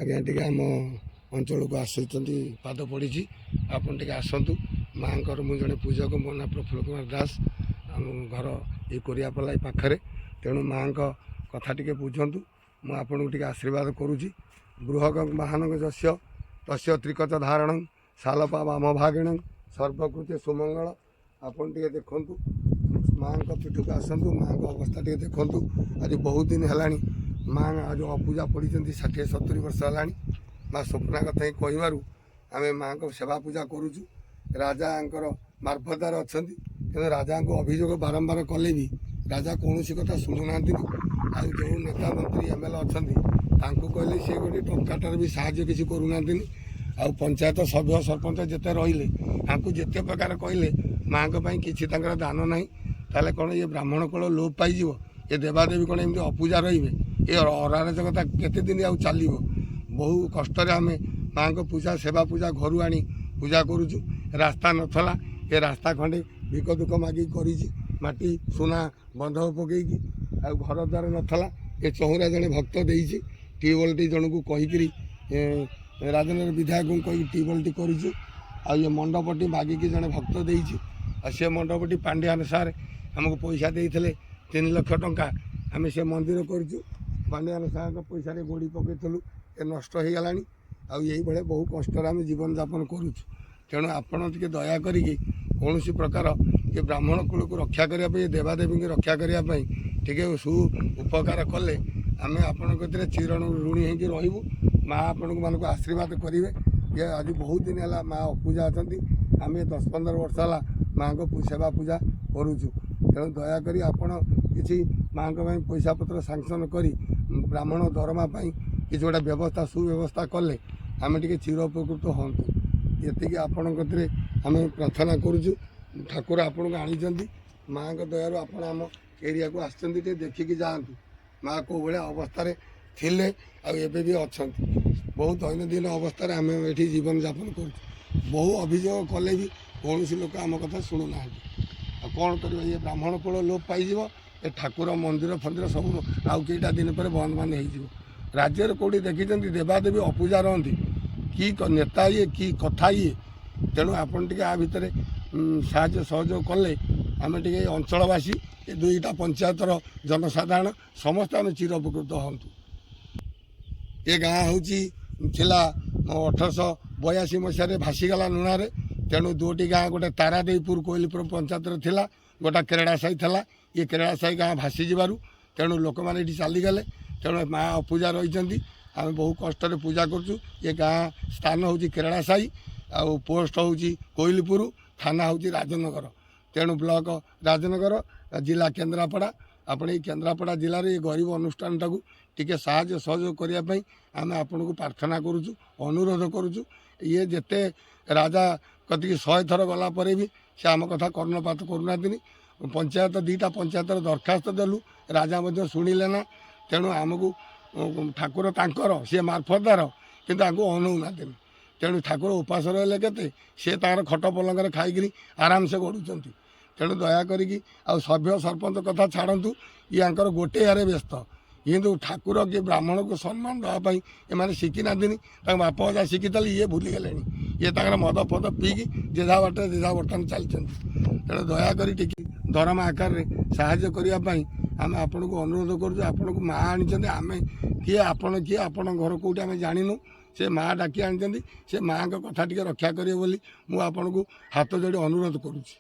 ଆଜ୍ଞା ଟିକେ ଆମ ଅଞ୍ଚଳକୁ ଆସୁଛନ୍ତି, ପାଦ ପଡ଼ିଛି, ଆପଣ ଟିକେ ଆସନ୍ତୁ। ମାଆଙ୍କର ମୁଁ ଜଣେ ପୂଜକ, ମୋ ନାଁ ପ୍ରଫୁଲ୍ଲ କୁମାର ଦାସ, ଆମ ଘର ଏଇ କୋରିଆପଲା ଏଇ ପାଖରେ। ତେଣୁ ମାଆଙ୍କ କଥା ଟିକେ ବୁଝନ୍ତୁ। ମୁଁ ଆପଣଙ୍କୁ ଟିକେ ଆଶୀର୍ବାଦ କରୁଛି। ବୃହକ ବାହନଙ୍କ ଯସ୍ୟ ତସ୍ୟ ତ୍ରିକଚ ଧାରଣ ସାଲପା ବାମ ଭାଗିଣ ସର୍ବକୃତ୍ୟ ସୁମଙ୍ଗଳ। ଆପଣ ଟିକେ ଦେଖନ୍ତୁ, ମାଆଙ୍କ ପୀଠକୁ ଆସନ୍ତୁ, ମାଆଙ୍କ ଅବସ୍ଥା ଟିକେ ଦେଖନ୍ତୁ। ଆଜି ବହୁତ ଦିନ ହେଲାଣି ମା ଆଜି ଅପୂଜା ପଡ଼ିଛନ୍ତି, 60-70 ବର୍ଷ ହେଲାଣି। ମା ସ୍ୱପ୍ନା କଥା ହିଁ କହିବାରୁ ଆମେ ମାଆଙ୍କ ସେବା ପୂଜା କରୁଛୁ। ରାଜାଙ୍କର ମାର୍ଫତଦାର ଅଛନ୍ତି, କିନ୍ତୁ ରାଜାଙ୍କୁ ଅଭିଯୋଗ ବାରମ୍ବାର କଲେ ବି ରାଜା କୌଣସି କଥା ଶୁଣୁନାହାନ୍ତି। ଆଉ ଯେଉଁ ନେତା, ମନ୍ତ୍ରୀ, ଏମଏଲଏ ଅଛନ୍ତି, ତାଙ୍କୁ କହିଲେ ସେ ଗୋଟେ ଟଙ୍କାଟାର ବି ସାହାଯ୍ୟ କିଛି କରୁନାହାନ୍ତିନି। ଆଉ ପଞ୍ଚାୟତ ସଭ୍ୟ, ସରପଞ୍ଚ ଯେତେ ରହିଲେ, ତାଙ୍କୁ ଯେତେ ପ୍ରକାର କହିଲେ ମାଆଙ୍କ ପାଇଁ କିଛି ତାଙ୍କର ଦାନ ନାହିଁ। ତାହେଲେ କ'ଣ ଇଏ ବ୍ରାହ୍ମଣ କୁଳ ଲୋପ ପାଇଯିବ? ଏ ଦେବାଦେବୀ କ'ଣ ଏମିତି ଅପୂଜା ରହିବେ? ଏ ଅରାଜକତା କେତେ ଦିନ ଆଉ ଚାଲିବ? ବହୁ କଷ୍ଟରେ ଆମେ ମାଆଙ୍କ ପୂଜା, ସେବା ପୂଜା ଘରୁ ଆଣି ପୂଜା କରୁଛୁ। ରାସ୍ତା ନଥିଲା, ଏ ରାସ୍ତା ଖଣ୍ଡେ ଭିକ ଦୁଃଖ ମାଗିକି କରିଛି, ମାଟି ସୁନା ବନ୍ଧକ ପକେଇକି। ଆଉ ଘର ଦ୍ୱାର ନଥିଲା, ଏ ଚଉରା ଜଣେ ଭକ୍ତ ଦେଇଛି। ଟ୍ୟୁବୱେଲ୍ଟି ଜଣକୁ କହିକିରି, ରାଜନଗର ବିଧାୟକଙ୍କୁ କହିକି ଟ୍ୟୁବୱେଲ୍ଟି କରିଛୁ। ଆଉ ଏ ମଣ୍ଡପଟି ମାଗିକି ଜଣେ ଭକ୍ତ ଦେଇଛି। ଆଉ ସେ ମଣ୍ଡପଟି ପାଣ୍ଡିଆନ ସାର୍ ଆମକୁ ପଇସା ଦେଇଥିଲେ 3 ଲକ୍ଷ ଟଙ୍କା, ଆମେ ସେ ମନ୍ଦିର କରିଛୁ। ପାଣ୍ଡିଆନ ସାର୍ଙ୍କ ପଇସାରେ ଗୋଡ଼ି ପକେଇଥିଲୁ, ଏ ନଷ୍ଟ ହେଇଗଲାଣି। ଆଉ ଏଇଭଳିଆ ବହୁ କଷ୍ଟରେ ଆମେ ଜୀବନଯାପନ କରୁଛୁ। ତେଣୁ ଆପଣ ଟିକେ ଦୟା କରିକି କୌଣସି ପ୍ରକାର ଏ ବ୍ରାହ୍ମଣ କୂଳକୁ ରକ୍ଷା କରିବା ପାଇଁ, ଏ ଦେବାଦେବୀଙ୍କୁ ରକ୍ଷା କରିବା ପାଇଁ ଟିକେ ସୁ ଉପକାର କଲେ ଆମେ ଆପଣଙ୍କ କତିରେ ଚିର ଋଣୀ ହେଇକି ରହିବୁ। ମା ଆପଣଙ୍କୁ ମାନଙ୍କୁ ଆଶୀର୍ବାଦ କରିବେ। ଇଏ ଆଜି ବହୁତ ଦିନ ହେଲା ମା ଅପୂଜା ଅଛନ୍ତି। ଆମେ 10-15 ବର୍ଷ ହେଲା ମାଆଙ୍କ ସେବା ପୂଜା କରୁଛୁ। ତେଣୁ ଦୟାକରି ଆପଣ କିଛି ମାଆଙ୍କ ପାଇଁ ପଇସା ପତ୍ର ସାଙ୍କସନ୍ କରି ବ୍ରାହ୍ମଣ ଦରମା ପାଇଁ କିଛି ଗୋଟେ ବ୍ୟବସ୍ଥା, ସୁବ୍ୟବସ୍ଥା କଲେ ଆମେ ଟିକେ ଚିର ଉପକୃତ ହୁଅନ୍ତୁ। ଏତିକି ଆପଣଙ୍କ କତିରେ ଆମେ ପ୍ରାର୍ଥନା କରୁଛୁ। ଠାକୁର ଆପଣଙ୍କୁ ଆଣିଛନ୍ତି, ମାଆଙ୍କ ଦୟାରୁ ଆପଣ ଆମ ଏରିଆକୁ ଆସିଛନ୍ତି, ଟିକେ ଦେଖିକି ଯାଆନ୍ତୁ ମା କେଉଁ ଭଳିଆ ଅବସ୍ଥାରେ ଥିଲେ ଆଉ ଏବେ ବି ଅଛନ୍ତି। ବହୁତ ଦୈନନ୍ଦିନ ଅବସ୍ଥାରେ ଆମେ ଏଠି ଜୀବନଯାପନ କରୁଛୁ। ବହୁ ଅଭିଯୋଗ କଲେ ବି କୌଣସି ଲୋକ ଆମ କଥା ଶୁଣୁନାହାନ୍ତି। ଆଉ କ'ଣ କରିବା? ଇଏ ବ୍ରାହ୍ମଣ କୂଳ ଲୋପ ପାଇଯିବ। ଏ ଠାକୁର ମନ୍ଦିର ଫନ୍ଦିର ସବୁ ଆଉ କେଇଟା ଦିନ ପରେ ବନ୍ଦ ବାନ୍ଦ ହେଇଯିବ। ରାଜ୍ୟରେ କେଉଁଠି ଦେଖିଛନ୍ତି ଦେବାଦେବୀ ଅପୂଜା ରହନ୍ତି? କି ନେତା ଇଏ, କି କଥା ଇଏ? ତେଣୁ ଆପଣ ଟିକେ ଆ ଭିତରେ ସାହାଯ୍ୟ ସହଯୋଗ କଲେ ଆମେ ଟିକେ ଏ ଅଞ୍ଚଳବାସୀ, ଏ ଦୁଇଟା ପଞ୍ଚାୟତର ଜନସାଧାରଣ ସମସ୍ତେ ଆମେ ଚିର ଉପକୃତ ହୁଅନ୍ତୁ। ଏ ଗାଁ ହେଉଛି ଥିଲା 1882 ମସିହାରେ ଭାସିଗଲା ଲୁଣାରେ। ତେଣୁ ଦୁଇଟି ଗାଁ, ଗୋଟେ ତାରାଦେଇପୁର କୋଇଲିପୁର ପଞ୍ଚାୟତରେ ଥିଲା, ଗୋଟେ କେରେଡ଼ା ସାହି ଥିଲା। ଇଏ କେରେଡ଼ା ସାହି ଗାଁ ଭାସିଯିବାରୁ ତେଣୁ ଲୋକମାନେ ଏଠି ଚାଲିଗଲେ। ତେଣୁ ମା ଅପୂଜା ରହିଛନ୍ତି। ଆମେ ବହୁ କଷ୍ଟରେ ପୂଜା କରୁଛୁ। ଏ ଗାଁ ସ୍ଥାନ ହେଉଛି କେରେଡ଼ା ସାହି, ଆଉ ପୋଷ୍ଟ ହେଉଛି କୋଇଲିପୁର, ଥାନା ହେଉଛି ରାଜନଗର। ତେଣୁ ବ୍ଲକ ରାଜନଗର, ଜିଲ୍ଲା କେନ୍ଦ୍ରାପଡ଼ା। ଆପଣ ଏଇ କେନ୍ଦ୍ରାପଡ଼ା ଜିଲ୍ଲାରେ ଏ ଗରିବ ଅନୁଷ୍ଠାନଟାକୁ ଟିକେ ସାହାଯ୍ୟ ସହଯୋଗ କରିବା ପାଇଁ ଆମେ ଆପଣଙ୍କୁ ପ୍ରାର୍ଥନା କରୁଛୁ, ଅନୁରୋଧ କରୁଛୁ। ଇଏ ଯେତେ ରାଜା କତିକି 100 ଥର ଗଲା ପରେ ବି ସେ ଆମ କଥା କର୍ଣ୍ଣପାତ କରୁନାହାନ୍ତିନି। ପଞ୍ଚାୟତ, ଦୁଇଟା ପଞ୍ଚାୟତର ଦରଖାସ୍ତ ଦେଲୁ, ରାଜା ମଧ୍ୟ ଶୁଣିଲେ ନା। ତେଣୁ ଆମକୁ ଠାକୁର ତାଙ୍କର, ସିଏ ମାର୍ଫତଦାର, କିନ୍ତୁ ତାଙ୍କୁ ଅନଉନାହାନ୍ତିନି। ତେଣୁ ଠାକୁର ଉପାସ ରହିଲେ କେତେ, ସିଏ ତାଙ୍କର ଖଟ ପଲଙ୍କରେ ଖାଇକିରି ଆରାମସେ ଗଡ଼ୁଛନ୍ତି। ତେଣୁ ଦୟା କରିକି, ଆଉ ସଭ୍ୟ ସରପଞ୍ଚ କଥା ଛାଡ଼ନ୍ତୁ, ଇଏ ୟାଙ୍କର ଗୋଟେ ଆରେ ବ୍ୟସ୍ତ। କିନ୍ତୁ ଠାକୁର କି ବ୍ରାହ୍ମଣକୁ ସମ୍ମାନ ଦେବା ପାଇଁ ଏମାନେ ଶିଖିନାହାନ୍ତିନି। ତାଙ୍କ ବାପ ଅଜା ଶିଖିଥିଲେ, ଇଏ ଭୁଲିଗଲେଣି। ଇଏ ତାଙ୍କର ମଦ ଫଦ ପିଇକି ଯେଝା ବାଟରେ ଯେଝା ବର୍ତ୍ତମାନ ଚାଲିଛନ୍ତି। ତେଣୁ ଦୟାକରି ଟିକେ ଦରମା ଆକାରରେ ସାହାଯ୍ୟ କରିବା ପାଇଁ ଆମେ ଆପଣଙ୍କୁ ଅନୁରୋଧ କରୁଛୁ। ଆପଣଙ୍କୁ ମା ଆଣିଛନ୍ତି। ଆମେ କିଏ, ଆପଣ କିଏ, ଆପଣଙ୍କ ଘର କେଉଁଠି ଆମେ ଜାଣିନୁ। ସେ ମା ଡାକି ଆଣିଛନ୍ତି। ସେ ମାଆଙ୍କ କଥା ଟିକେ ରକ୍ଷା କରିବେ ବୋଲି ମୁଁ ଆପଣଙ୍କୁ ହାତ ଯୋଡ଼ି ଅନୁରୋଧ କରୁଛି।